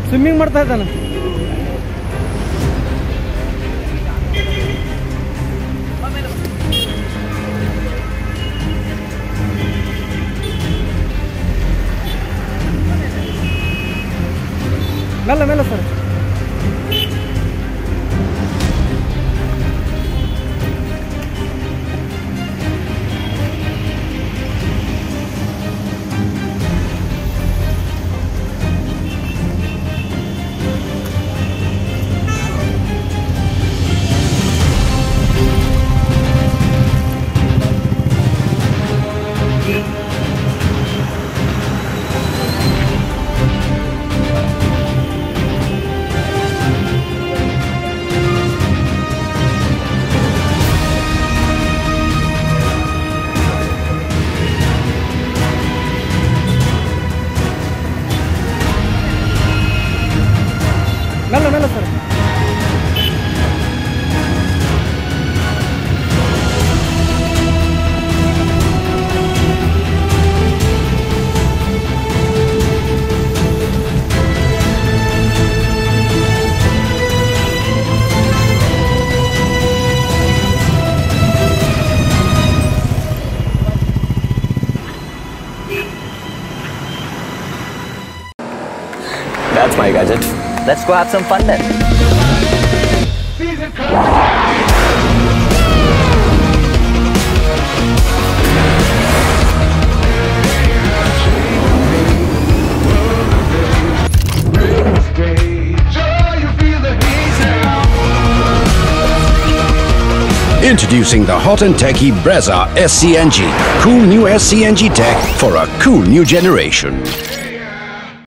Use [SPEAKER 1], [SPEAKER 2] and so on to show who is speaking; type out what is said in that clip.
[SPEAKER 1] Swimming ಮಾಡ್ತಾ ಇದ್ದಾನೆ. ಮೆಲ್ಲ ಮೆಲ್ಲ ಸರ್. ಮೆಲ್ಲ ಮೆಲ್ಲ sir.
[SPEAKER 2] That's my gadget. Let's go have some fun then.
[SPEAKER 3] Introducing the hot and techy Brezza SCNG. Cool new SCNG tech for a cool new generation.